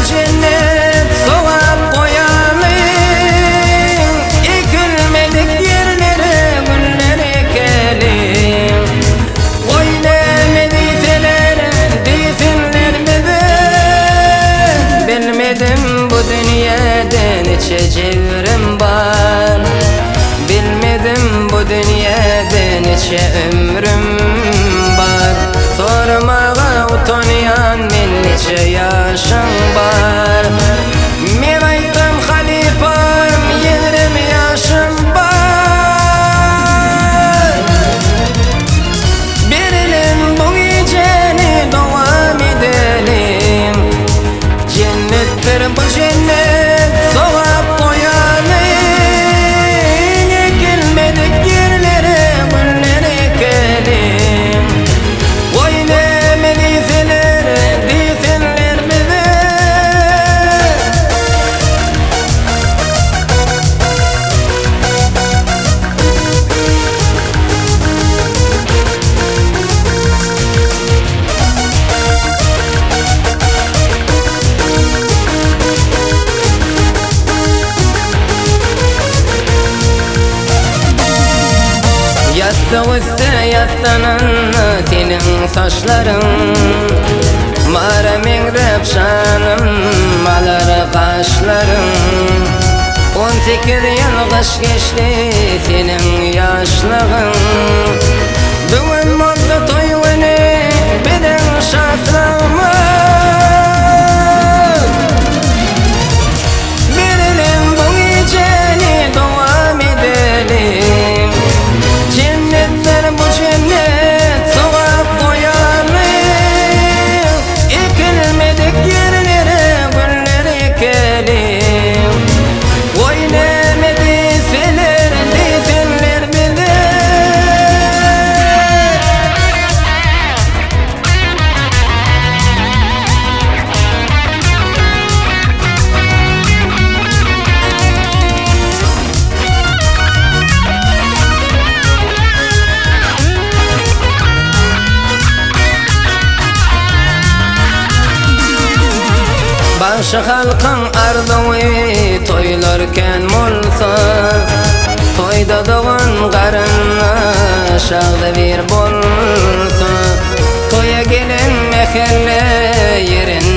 jennet sogap goýalyň Ekilmedik ýerlere güller ekeliň Goý näme diýseler diýsinler bize Bilmedim bu dünýede niçe jebrim bar Bilmedim bu dünýede niçe ömrüm bar Soramaga utanýan men niçe ýaşyň bar Men aýtsam halypam 20 ýaşym bar Berelen bu gijäni dowam edeliň Jennetdir bu jennet sogap goýalyň Ekilmedik ýerlere güller ekeliň Goý näme diýseler diýsinler bize. Ýassyk üste ýassananda seniň saçlaryň Mara meňzäp şanym alar gaşlaryň 18 ýyl gyş geçdi seniň ýaşlygyň Bu gün bolsa toý güni biziň şatlygymyz Bereliň bu gijäni dowam edeliň Jennetler bu jennet sogap goýalyň Ekilmedik ýerlere güller ekeliň Goý näme diýseler diýsinler bize. Bagşy halkyň arzuwy toýlar kän bolsa Toýda dogan garyndaş agzybir bolsa Toýa gelen mähelle ýerinde.